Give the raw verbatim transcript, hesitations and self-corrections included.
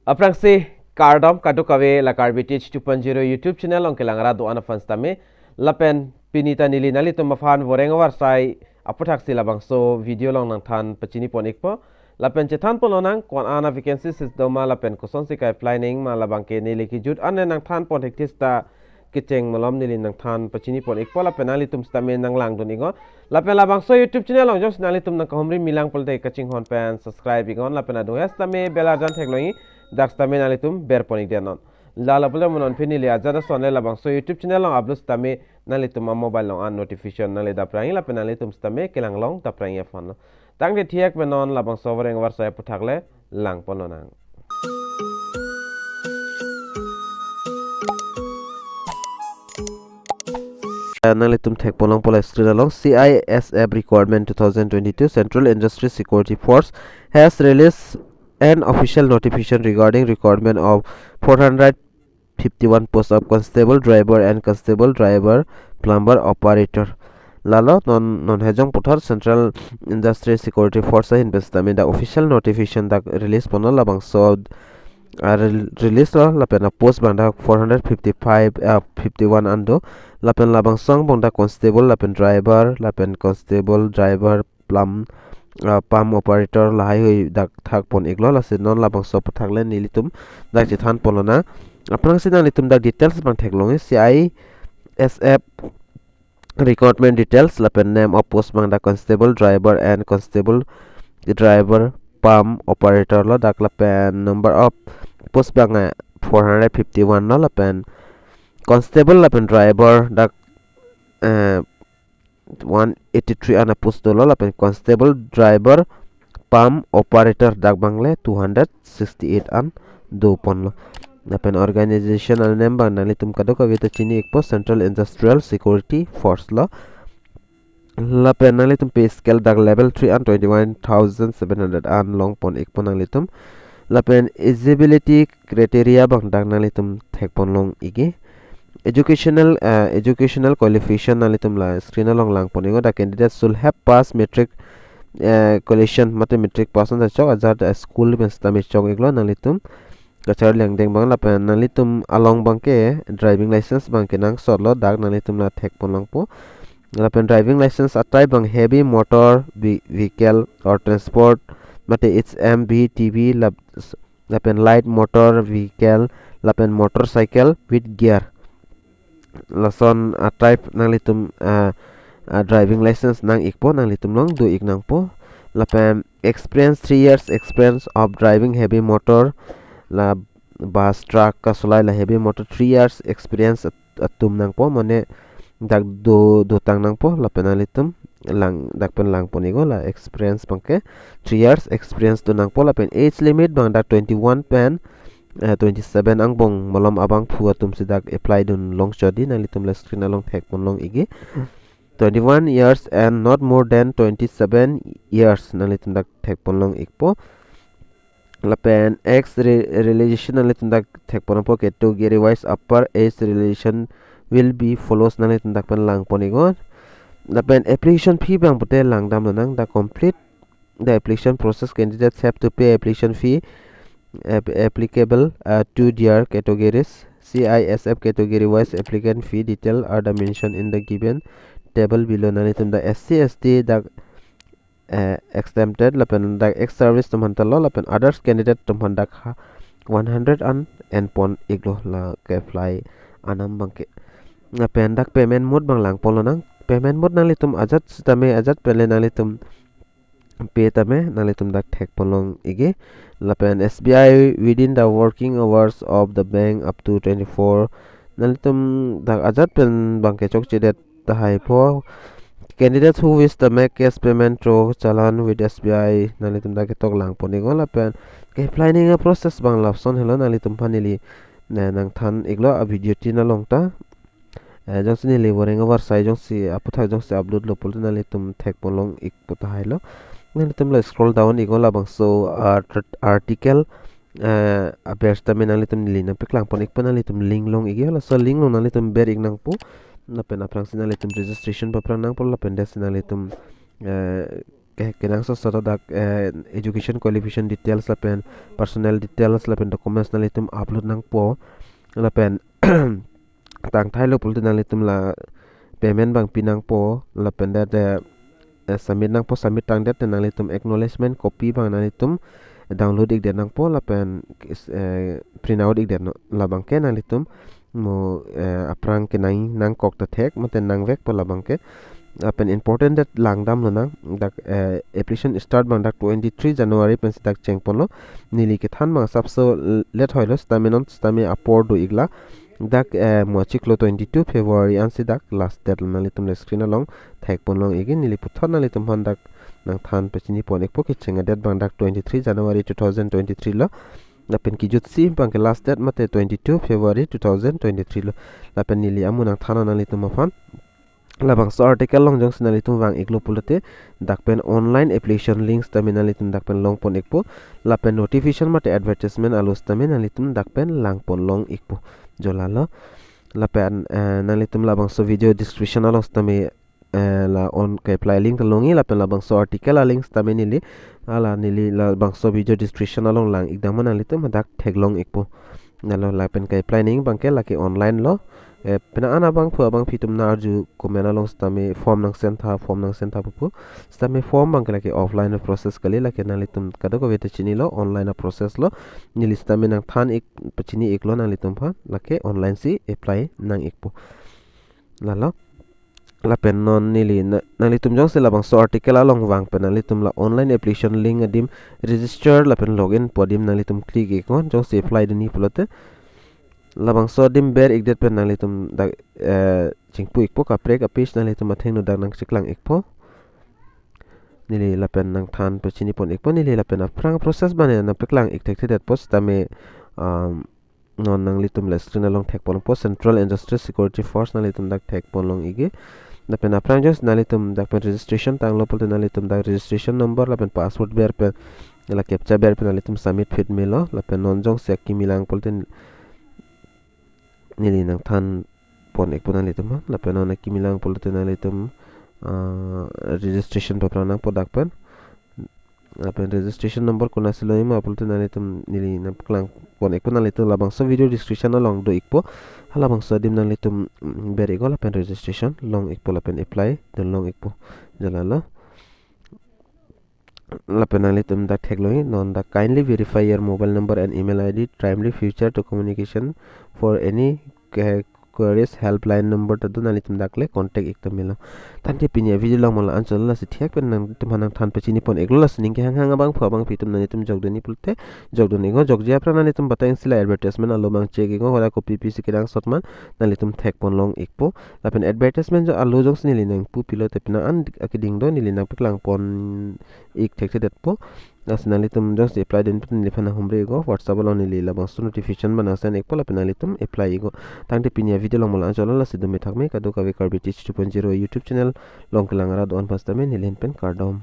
Aphrangsi kardom kadokave la Karbi Teach two point zero YouTube channel along kelang rat do-an aphan sitame, lapen pini ta neli nanglitum aphan voreng avarsai aputhaksi labangso video along nangthan pachini pon ikpo. Lapen chethan pon lonang ko-an a vacancy si doma lapen kosonsi ke-apply nangji ma labangke neli kejut an nangthan pon thekthis ta kecheng malom neli nangthan pachini pon ikpo lapen nanglitum sitame nanglangdun iknon. Lapen labangso YouTube channel along jongsi nanglitum nangkahumri milang pulote kachinghon pen subscribe iknon lapen adung he sitame bell arjan theklongji, dak sitame nanglitum ber pon ikdet non. Lalo pulote mo non pini neli ajat ason le labangso YouTube channel along upload sitame nanglitum a-mobile along an notification nangli dap rangji lapen nanglitum sitame kelang long dap rangji aphan lo. Tangte thik pen non labangso voreng avarsai aputhak le lang pon lonang. Eh, nanglitum thek pon longpo la screen along, C I S F recruitment two thousand twenty-two, Central Industry Security Force has released an official notification regarding recruitment of four hundred fifty-one post of constable driver and constable driver plumber operator. Lalo non non Hejong puthot Central Industry Security Force ahin pen sitame dak official notification dak release ponlo labangso, ah, rel-, release lo lapen a-post abang dak four hundred fifty-five, ah, fifty-one an do lapen labangso angbong dak constable lapen driver lapen constable driver plum, ah, pump operator lahai hui dak thak pon iklo. Lasi non labangso aputhak le nelitum dak chethan pon lonang. Aphrangsi nanglitum dak details abang theklongji, C I S F recruitment details lapen name of post abang dak constable driver and constable driver pump operator lo dak lapen number of post abang, eh, four hundred fifty-one lo lapen constable lapen driver dak, eh, one eighty-three an a-post dolo lapen constable driver pump operator dak abang le two hundred sixty-eight an do ponlo. Lapen organization a-name abang nanglitum kadokave ta chini ikpo, Central Industrial Security Force lo. Lapen nanglitum pay scale dak level three an twenty-one thousand seven hundred an long pon ikpo nanglitum. Lapen eligibility criteria abang dak nanglitum thek pon long ikji. Educational, eh, educational qualification nanglitum la screen along lang pon iknon. The candidate should have passed matric, eh, collation mate matric pass an ta chok, ajat, eh, school pen sitame chok iklo nanglitum kacharli angdeng abang lapen nanglitum along abangke driving license abangke nangsot lo, dak nanglitum la thek pon longpo. Lapen driving license a-type abang heavy motor ve-, vehicle or transport mate H M V, T V lap-, lapen light motor vehicle lapen motorcycle with gear. Lason a-type nanglitum, ah, ah, driving license nang ikpo, nanglitum along do ik nangpo. Lapen experience, three years experience of driving heavy motor, la bus, truck kasolai, la heavy motor three years experience at-, atum nangpo, mane dak do, dotang nangpo. Lapen nanglitum lang, dak pen lang pon iknon, la experience abangke three years experience do nangpo. Lapen age limit abang dak twenty-one pen, eh, twenty-seven angbong malom abangphu atum si dak apply dun long chot dei. Nanglitum la screen along thek pon long ikji. Twenty-one years and not more than twenty-seven years nanglitum dak thek pon long ikpo. Lapen age re-, relaxation nanglitum dak thek pon longpo, category wise upper age relaxation will be follows, nanglitum dak pen lang pon iknon. Lapen application fee abang pute lang dam lonang, the complete the application process, candidates have to pay application fee ap-, applicable, uh, to their categories. C I S F category wise applicant fee detail are the mentioned in the given table below. Nanglitum dak S C S T dak, eh, exempted lapen dak ex-service atum aphan ta lo lapen others candidate atum aphan dak ha one hundred an en pon iklo la ke-apply anam abangke. Lapen dak payment mode abang lang pon lonang. Payment mode nanglitum ajat sitame ajat pen le nanglitum pay tame nanglitum dak thek pon long ikji. Lapen S B I within the working hours of the bank up to twenty-four. Nanglitum dak ajat pen abangke chokchedet tahai po. Candidates who wish to make cash payment through challan with S B I, nanglitum dak ketok lang pon iknon. Lapen ke-apply nangji a-process abang lapuson helo, nanglitum aphan neli, eh, nangthan iklo a-video tin along ta. Eh, jongsi neli voreng avarsai jongsi aputhak jongsi upload lo pulote nanglitum thek pon long ikpo tahai lo. Nanglitum la scroll down iknon, labangso, ah, tr-, article, eh, aber sitame nanglitum neli nangpeklang pon ikpo, nanglitum link long ikji, laso link along nanglitum ber ik nangpo. Lapen aphrangsi nanglitum registration paprang nangpo lapen dak si nanglitum, eh, ke kenangsot sot dak, eh, education qualification details lapen personal details lapen documents nanglitum upload nangpo. Lapen tangthailo pulote nanglitum la payment abang pi nangpo lapen det, eh, eh, submit nangpo, submit tangdet nanglitum acknowledgement copy abang nanglitum download ikdet nangpo lapen, eh, print out ikdet no, labang ke nanglitum mo, eh, aphrang kenang nangkok ta thek mate nangvekpo labang ke. Lapen important det langdamlonang dak, eh, application start abang dak twenty-three January pensi dak chengponlo. Neli kethan abang asapso l-, late hoilo, sitame non sitame apor do ikla. Dak, eh, mo achiklo twenty-two February ansi dak last date lo, nanglitum le screen along thekponlong ikji. Neli puthot nanglitum aphan dak nangthan pachinipon ikpo, kecheng adet abang dak twenty-three January two thousand twenty-three lo. Lapen kijutsi abang ke last date mate twenty-two February two thousand twenty-three lo. Lapen neli amu nangthan nanglitum aphan. Labangso article along jongsi nanglitum vang iklo pulote dak pen online application links tame nanglitum dak pen longpon ikpo. Lapen notification mate advertisement alo sitame nanglitum dak pen langponlong ikpo. Jo lalo. Lapen, eh, nanglitum labangso video description along sitame, eh, la on ke-apply link ta longji, lapen labangso article a-link sitame neli, hala neli labangso video description along lang ikdam, nanglitum dak theklong ikpo. Lalo lapen ke-apply nangji abang ke lake online lo. Eh, penang an abangphu abangphi atum nang-arju comment along sitame form nang send tha, form nang send tha pu pu. Sitame form abang ke lake offline process kali, lake nanglitum kadokave ta chinilo, online a-process lo. Neli sitame nangthan ik, pachini iklo nanglitum aphan, lake online si apply nang ikpo. Lalo. Lapen non neli na, nanglitum jongsi labangso article along vang pen nanglitum la online application link adim register lapen login pu adim nanglitum click iknon, jongsi apply dunji pulote. Labangso adim ber ikdet pen nanglitum dak, eh, chingpu ikpo, kaprek a-page nanglitum athengno dak nangcheklang ikpo. Neli lapen nangthan pachinipon ikpo, neli lapen aphrang process abang nangpaklang ik thekthedetpo sitame, um, non nanglitum la screen along thekponpo, Central Industrial Security Force nanglitum dak thekponlong ikji. Lapen aphrang jongsi nanglitum dak pen registration tanglo pulote nanglitum dak registration number lapen password ber pen la captcha ber pen nanglitum submit phit melo. Lapen non jongsi akimi lang pulote neli nangthanpon ikpo nanglitum aphan. Lapen non akimi lang pulote nanglitum, ah, registration paphrang nangpo dak pen. Lapen registration number konatsi longji ma pulote nanglitum neli nangpaklangpon ikpo, nanglitum labangso video description along do ikpo. Halabangso adim nanglitum, mm, ber iknon lapen registration long ikpo lapen apply dunlong ikpo. Jo lalo. Lapen nanglitum dak theklongji, non dak kindly verify your mobile number and email I D timely future to communication for any que-, queries, helpline number ta do, nanglitum dak le contact ik ta melo. Tangte pini a-video along mo la-anchot lo, lasi thek pen nangtum aphan nangthan pachinipon iklo, lasi ning kehanghang abangphu abangphi atum nanglitum jokdunji pulote jokdun iknon, jokji aphrang nanglitum batang isi la advertisement alo abang check iknon, hala kopi pisi kenangsot ma nanglitum thekponlong ikpo. Lapen advertisement jo alo jongsi neli nangpu pilote penang an akeding do, neli nangpaklangpon ik thekthedetpo. Lasi nanglitum jongsi apply dun pulote neliphan nanghumri iknon, WhatsApp along neli labangso notification abang nangsend ikpo lapen nanglitum apply iknon. Tangte pini a-video along mo la-anchot lo, lasi dome thakme, kadokave Karbi Teach two point zero YouTube channel along kelang arat do-an aphan sitame neli ahin pen kardom.